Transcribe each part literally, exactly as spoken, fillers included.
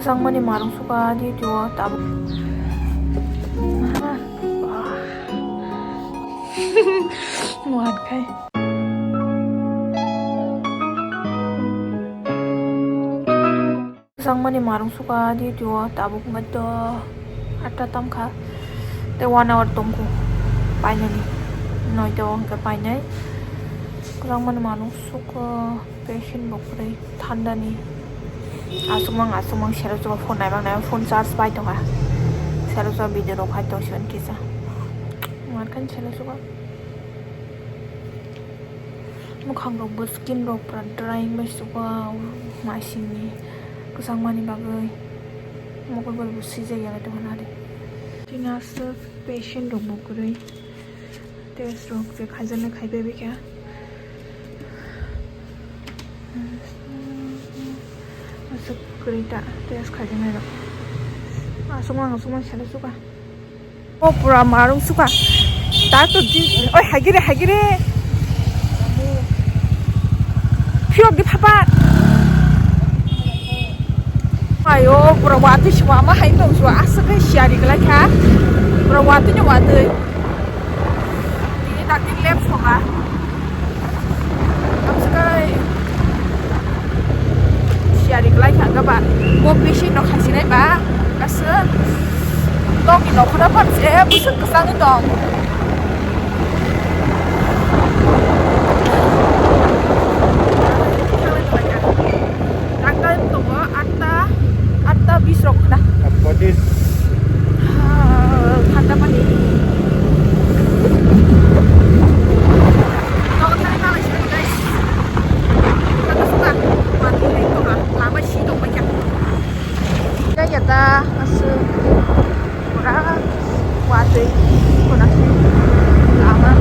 Kwchangmani marung suka di tio tabuk. Muhan khai. Kwchangmani marung suka di tio tabuk wngkha to atta tamkha. Tei one hour tongkhu painani. Noita o hwnkhe painai. Kwchangmani marung suka. Patient bo kwrwi thandani. Aswkmang, aswkmang sero chuba phone naimang naimang phone charge bai tongkha. Sero chuba video rok hai tongsigon kisa. Markhan sero chuba. Mwkhang rok bo skin rok pura drying bai chuba masingni kwchangmani bagwi. Mokol bai bo swijak ya tongkha nari. Tini aswk patient rok bo kwrwi. Test rok je khaijaknai khaibai bikha. Aswk kwrwi ta test khaijaknai rok. Aswk mang aswk mang salo suka. O pura marung suka. Ta to di oi hagire hagire. Phiyok di phapat. Ayo, bro, watwi sima ma hai tong sua aswk khe siyari glai kha. Bro, watwi ni watwi. Tini dakti lep soka. Aswk khe siyari glai kha ga ba. Bo bisi no khasinai ba. Aswk. Tokni nokhora par se busuk kwchangwi tong. Dakta tongo atta, atta bis rok khna. Atta bis. Ah, thanda pani. Nogo thani nalai sini, guys. Thanda suka. Mati hai tonga. Lama si tong bacha. Kaya ta asu. Pura watwi, pura lama.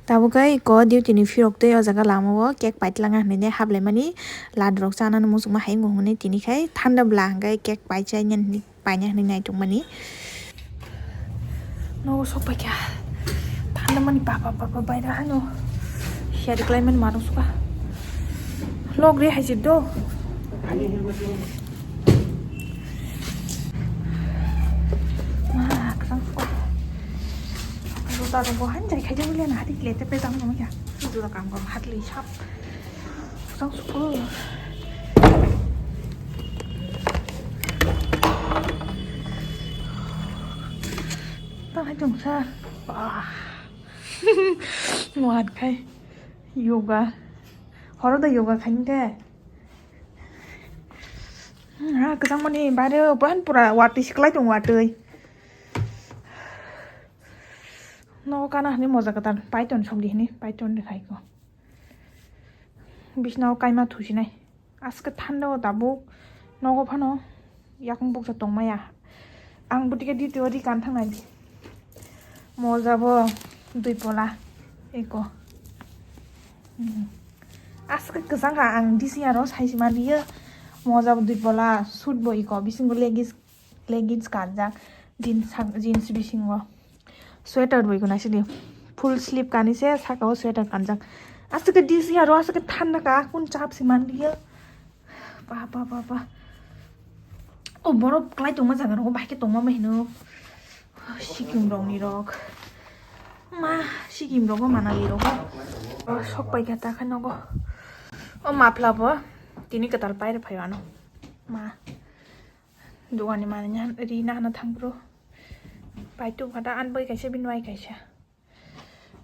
Tabuk khe eko duty ni phirok tei o jaga lama o cake paitlang hinwi haplaimani, lad rok chanani muchungma hai wng hwnwi tini khai thanda bwla hwnkhe cake paichai nini. Paina hinwi naitongmani. Nogo sok paikha. Thanda mani papa papa baira hano. Hiya riklaimani marung suka. Log re hai jibdo. Ma, kwchang suka. Juta rok bo hanjai khai jang lian hati kle te pe jang nang ya. Juta kam kam hat li sap. Sang suku. Tang hai tong sa. Ah. Muat khai. Yoga. Horo da yoga khai ni de. Hmm, ha, kwchang mani bare ban pura watwi siklai tong watwi. No kana hani moja kata paiton somdi hani paiton de khai ko. Bisna o kaima thusinai. Aske thanda o tabuk nogo phano yakung buksa tongmaya. Ang butike duty o ri kan thangnai di. Moja bo dui pola eko. Hmm. Aske kwchang kha ang D C R o saisi maliyo. Moja bo dui pola, suit bo eko, bisingo leggings, leggings kanjak, jeans sak-, jeans bisingo. Sweater bo eko naisidi. Full sleeve kanise, saka o sweater kanjak. Aswk D C R o aswk thanda ka, kun chap si manliya. Pa, pa, pa, pa. O borok klai tongma jaga rogo, bahai khe tongma mai hino. Sikkim rok ni rok. Ma, Sikkim rogo, Manali rogo. O sok pai kha ta khe nogo. O mapla bo tini kwtal pai rw phai ano. Ma. Dogani manwi ri nahana thang bro. Pai tu phata an bai kaisa bini bai kaisa.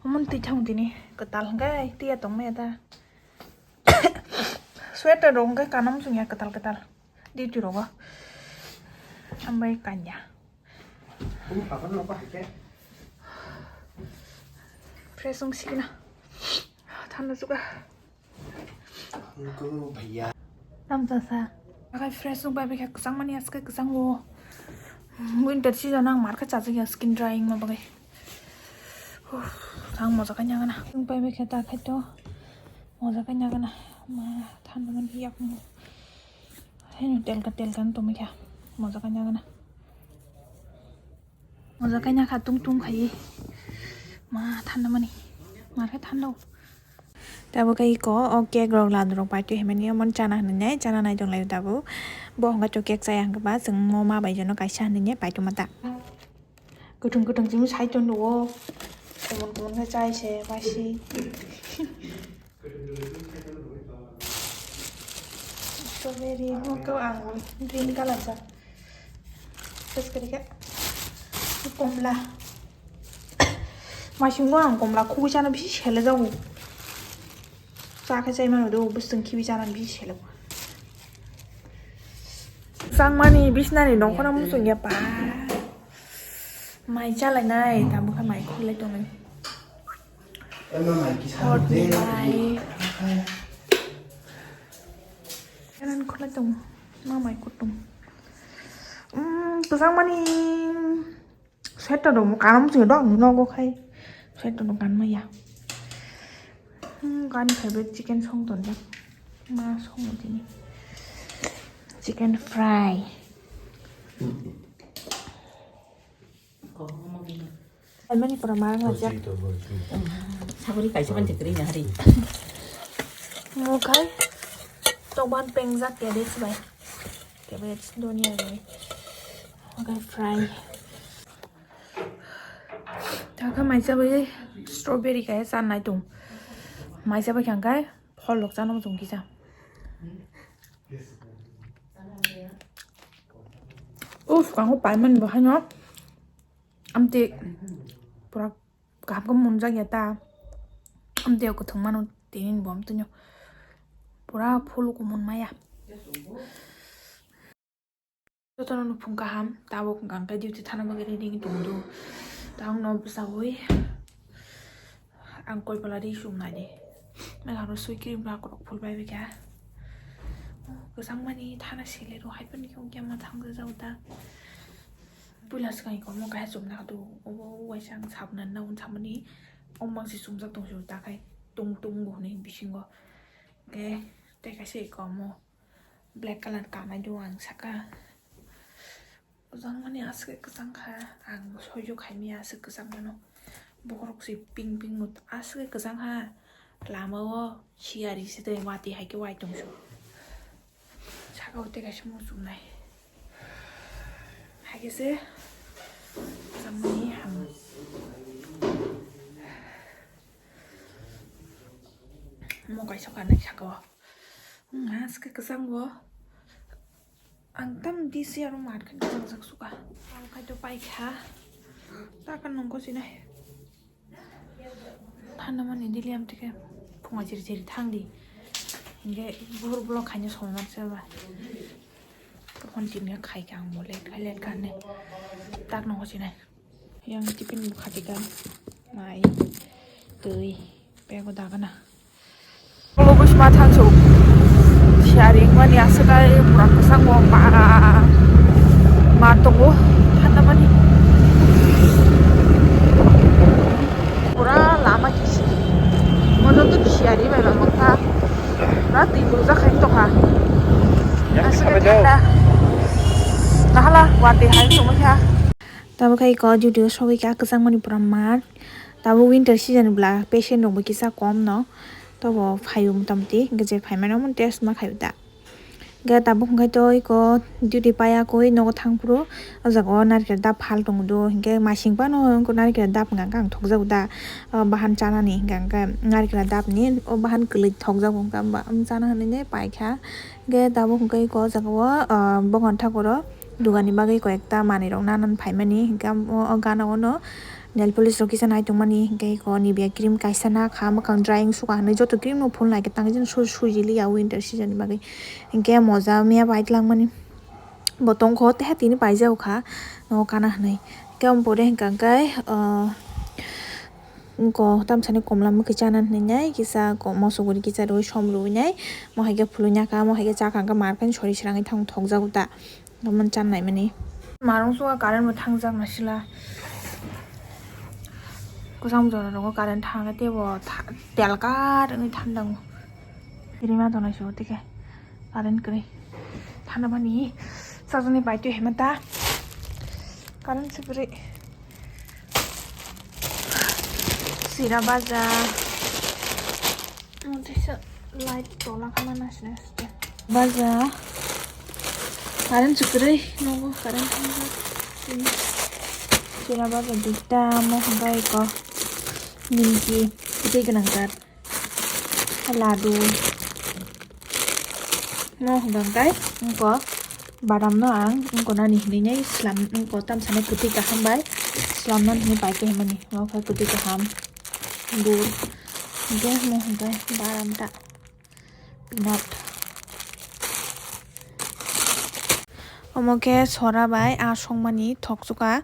Omo twi thang tini kwtal hwnkhe twiya tongmaya ta. Sweater rok hwnkhe kanam chwngya kwtal kwtal. Duty rogo. Ambai kanya. Fresh wng sikna. Thanda chukha. Nukho bhaiya. Tamsa sa. Akai fresh wng bai bai kha kwchang mani aske kwchang o. Winter season ang mar kha chajak ya skin dry wngma bagwi. Uff, ang moja kanya gana. Wng bai bai kha ta khai to. Moja kanya gana. Ma thanda mani yak mo. Hai no telka telka no tongwi kha. Moja kanya gana. Moja kanya kha tung tung khai. Ma thanda mani. Mar kha thanda o. Tabuk khe iko o cake rok laduk rok paitwi himani omo chana hinwi nai chana nai tong lai tabuk. Bo hwnba to cake chaya hwnba chwng mo ma bai jono kaisa hinwi nai paitwi mata. Kutung kutung chini sai tong o. Kumun kumun khe chai se masi. Strawberry mo to ang green color jak. Tes kari khe komla. Maisingo ang komla khugui chana bisi sele jago. Cha khe chai mano do, bwswng khibi chana bisi sele. Changmani bisnani nongkhorno muchung ya pa. Mai chalai nai, tamo khe mai khulai tongo. Hot mai. Kanan khulai tongo. Ma mai kutung. Hmm, kwchangmani. Sweater rok bo kanam se dok nogo khai. Sweater rok kan maya. Hmm, kan favorite chicken song ton jak. Ma song tini. Chicken fry. Almani pura ma nang jak. Saguri kaisa ban chikri na hari. Mo khai. Tokban pengjak ya deh sibai. Cabbage donia ni. Okay, fry. Taka maisa bai strawberry kaya san nai tung. Maisa bai kang kai phol lok chana tung kisa. Uf, kango paiman bahai no. Amte pura kaham kaham munjak ya ta. Amte kuthung mano tinin bom tunyo. Pura phulu kumun maya. Jotono nukhung kaham, tabuk hwnkha hwnkhe duty thana bagwi ready wngwi tongdo. Tabuk no bwsagwi ang koi pala ri sumnani. Mela ro sui cream ba korok phul bai bikha. Kwchangmani thana sile ro hai phano khe ongya ma thang jao ta. Puila swkang iko mo kaisa chumna do. Obo waisa ang sabna na un samani. Omang si chumjak tong si ta khai tung tung bo hwnwi bisingo. Hwnkhe tei kaisa iko mo. Black colour kanai do ang saka. Kwchangmani aswk kwchang kha, ang soijo khaimaya aswk kwchang mano. Bokhorok se pink pink bo aswk kwchang kha. Lama o siyari se tei watwi hai khe wai tong su. Saka o tei kaisa muchung nai. Hai khe se kwchangmani ham. Mo kaisa kanai saka o. Nga se kwchang bo. Ang tam D C aro mat khe kwchang jak suka. Ang khai to pai kha. Ta kan nong ko sinai. Thanda mani dili am tike. Phunga chiri chiri thang di. Hinge buhur bulo khaina songman se ba. Tokon chini khai kha ang mo let khai let kha ne. Tak nong ko sinai. Yang tiffin bo khati kha. Mai, twi, bego dagana. Obo bwsma thansu. Sharing mani aswk ai pura kwchang bo ma, ma tongo. Thanda mani. Pura lama kisi. Mono to sharing bai ma mokha. Pura twi burjak khai tokha. Aswk ai thanda. Nahala watwi hai tongkha. Tabuk khe iko duty o sogwi kha kwchangmani pura mar. Tabuk winter season bwla patient rok bo kisa kom no. Tobo phaio mota moti hwnkhe je phaimano omo test ma khaio da. Hwnkhe tabuk hwnkhe to iko duty paiya koi nogo thang phuru o jaga o narikal dap phal tongo do hwnkhe masing phano narikal dap hwnkha khe ang thokjago da. O bahan chanani hwnkha khe narikal dap ni o bahan kwlwi thokjago hwnkha ba chana hinwi paikha. Hwnkhe tabuk hwnkhe iko o jaga o bogon thakoro. Dugani bagwi koi ekta manwi rok nanan phaimani, hwnkhe o gana o no nail polish rok kisa nai tongmani, hwnkhe eko Nivea cream kaisa nakha mwkhang drying sukha hinwi joto cream no phulnai khe tangwi jani suri suri liya winter season ni bagwi, hwnkhe moja miya bai twlangmani bo tongkho teha tini paijao kha nogo kana hinwi, hwnkhe omo pore hwnkha hwnkhe. Wngkha tamsani komla mwkhwi chana hinwi nai kisa ko-, moso guri kisa rwi som rwi nai mo hai khe phulwi naka mo hai khe chakha hwnkhe mar phai sori srangwi thang thokjago ta. Omo chan naimani. Marung suka current bo thangjak nasila. Kusam jora rogo current thang tei bo tha-, telkar wngwi thandango. Rima tongnai se tike current kwrwi. Thanda mani sajani bai twi hema ta. Current se kwrwi. Sira baja. Motisa light tola kama na sine site. Baja. Current chukre nogo current thangja. Chira baja dita mo hwnkhe ko nimki tei gwnang jar. Ladu. Mo hwnkhe wngko badam no ang wngko nani hinwi nai slam wngko tamsani kwtwi kaham bai slam nani hinwi pai khe himani mo khe kwtwi kaham bur hwnkhe mo hwnkhe badam ta peanut. Omo khe sora bai a songmani thoksuka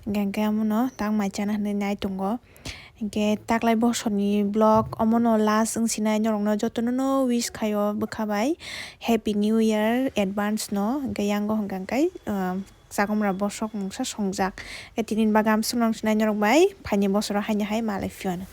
hwnkhe amono tang mai chana hinwi nai tongo. Hinkhe taklai bosorni vlog omono last wng sinai norokno jotono no wish khaio bwkha bai happy new year advance no. Hinkhe yango hwnkha khe, um, chakomra bosok mungsa songjak. Hinkhe tini bagam swngwrang sinai norok bai phaini bosoro haino hai malai phiyano.